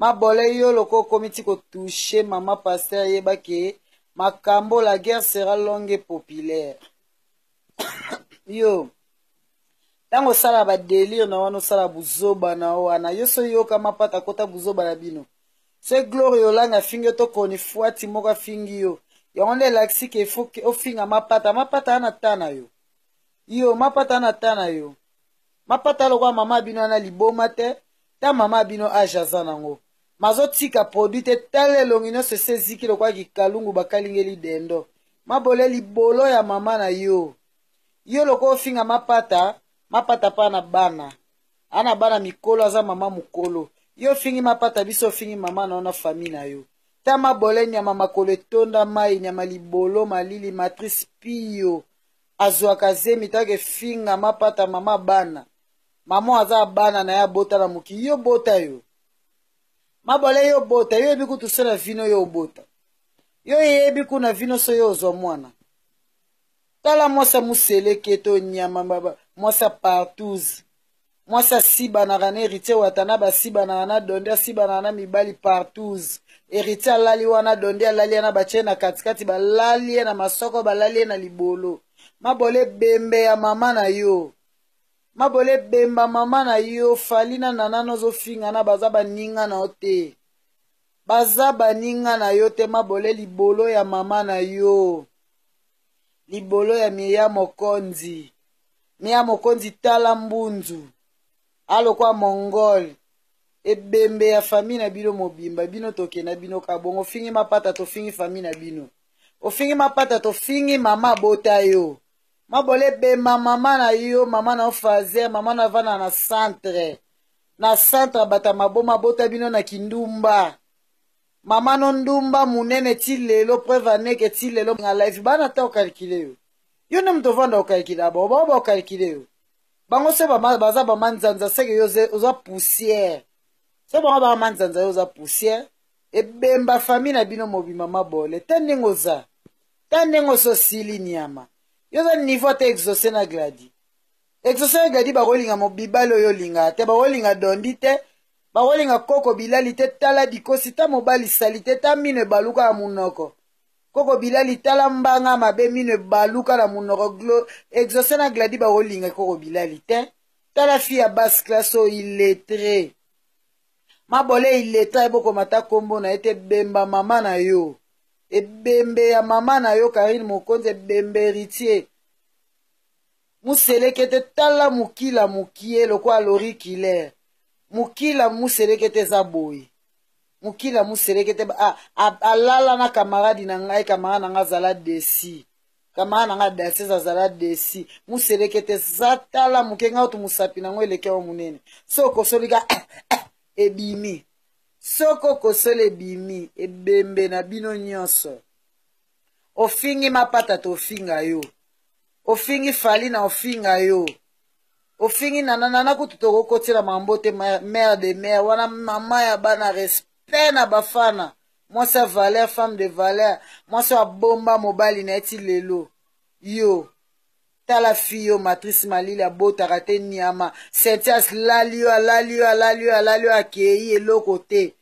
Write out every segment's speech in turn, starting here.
Mabole yo loko okomi ti ko toucher mama pasteur yeba ke makambo la guerre sera longue et populaire. Yo ntango osala ba délire na wana osala buzoba na wana yo so yoka mapata kota buzoba na bino se gloire olanga afingi yo to koni fuati moko afingi yo yango nde elakisi ke ifo ofinga mapata mapata ana ta na yo yo mapata ana ta na yo mapata lokola mama bino ana liboma te ta mama bino age aza nango mazotika produit te tala elongi nyonso esi eziki lokola kikalungu bakalingeli dendo mabole libolo ya mama na yo yo lokola ofinga mapata mapata pa na bana ana bana mikolo aza mama mokolo yo ofingi mapata biso ofingi mama na yo na famille na yo ta mabole nyama makolo etonda mai nyama libolo malili matrice pio azwaka zemi take finga mapata mama bana mama aza bana na ye abota na mokili yo bota yo mabole yo bota yo yebi kutu so na vino yo obota yo yebi kuna vino so yo ozwa mwana tala mwasi ya museleke to nyama mwasi ya partouze mwasi asibanaka na héritier watana basibanaka na donde asibanaka na mibali partouze héritier alali wana donde alali wana batie na katikati balali ye na masoko balali ye na libolo mabole ebembe ya mama na yo mabole ebemba mama na yo fali na nana nozofinga na baza baninga na yo te baza baninga na yo te mabole libolo ya mama na yo libolo ya mieya mokonzi mieya mokonzi tala mbunzu alokwa mongol ebembe ya famille na bino mobimba bino tokenda bino kabongo ofingi mapata tofingi famille na bino ofingi mapata tofingi mama abota yo mabole ebemba mama na yo mama na yo fazer mama na avanda na centre na centre bata maboma abota bino na kindumba mama no ndumba munene ti lelo preuve aneke ti lelo nga live bana ta okalkile yo yo nde moto ovanda okalkile bango bango baokalkile yo bango se baza bamanzanza seke yo oza poussière se bango baa manzanza yo oza poussière ebemba famille na bino mobima mabole ta ndenge oza ta ndenge ososili nyama yo oza niveau ata exauce na gladi exauce na gladi bakolinga mobibali oyo olingaka te bakolinga dondi te bakolinga koko bilali te tala dikosi ta mobali salite ta mino ebaluka ya monoko koko bilali tala mbanga mabe mino ebaluka na monoko glo exauce na gladi bakolinga koko bilali te tala fi ya basse classe oyo illettré mabole illettré ebokoma ta kombo na ye te bemba mama na yo ebembe ya mama na yo karine mokonzi ebembe héritier muselekete tala mukila mukie lokola lori killer mukila muselekete eza boye mukila muselekete alala na kamaradi na ngai kamarade na ngai azala desi kamarade na ngai danses azala desi muselekete za tala moke ngai oto mosapi na yango eleki yango monene so okosolika ebimi soko okosoli ebimi ebembe na bino nyonso ofingi mapata tofinga yo ofingi fali na ofinga yo ofingi nana nana kutu tokokotela mambo te mare de mare wana mama ya bana respect na bafana mwasi ya valeur femme de valeur mwasi oyo abomba mobali na ye ti lelo yo tala fi yo matrice malili abotaka te nyama sentias lali yo alali yo alali yo alali yo akei eloko te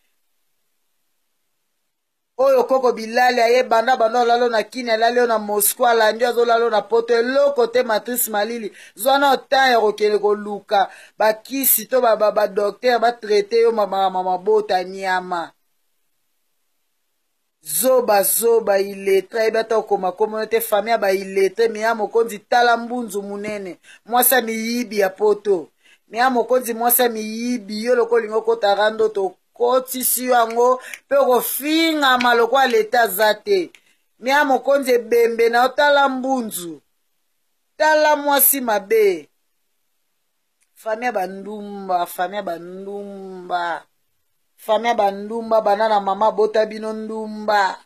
oyo koko bilali aye banda banda olalo na kini alali yo na moscou alandi azolalo na poto eloko te matrice malili zwa na temps ya kokende koluka bakisi to badoktere batraite yo mamakama mabota nyama zoba zoba iletre ayebi ata okoma komono te famille ya bailetre miya mokonzi tala mbunzu monene mwasi ya miyibi ya poto miya mokonzi mwasi ya miyibi yo lokola olingi okota rando tokotisi yo yango mpe okofingama lokola leta aza te miya mokonzi ebembe na yo tala mbunzu tala mwasi mabe famille ya bandumba famille ya bandumba famille ya bandumba bana na mama abota bino ndumba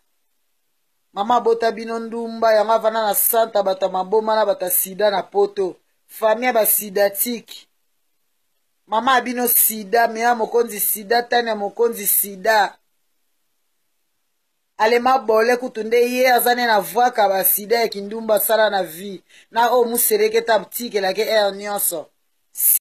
mama abota bino ndumba yango avanda na santa bato ya maboma na bato ya sida na poto famille ya basidatike mama ya bino sida meya mokonzi sida tani ya mokonzi sida alema bole kutu nde ye aza ne na vwaka basida ya kindumba asala na vie na oyo museleke ta tikelake aire nyonso.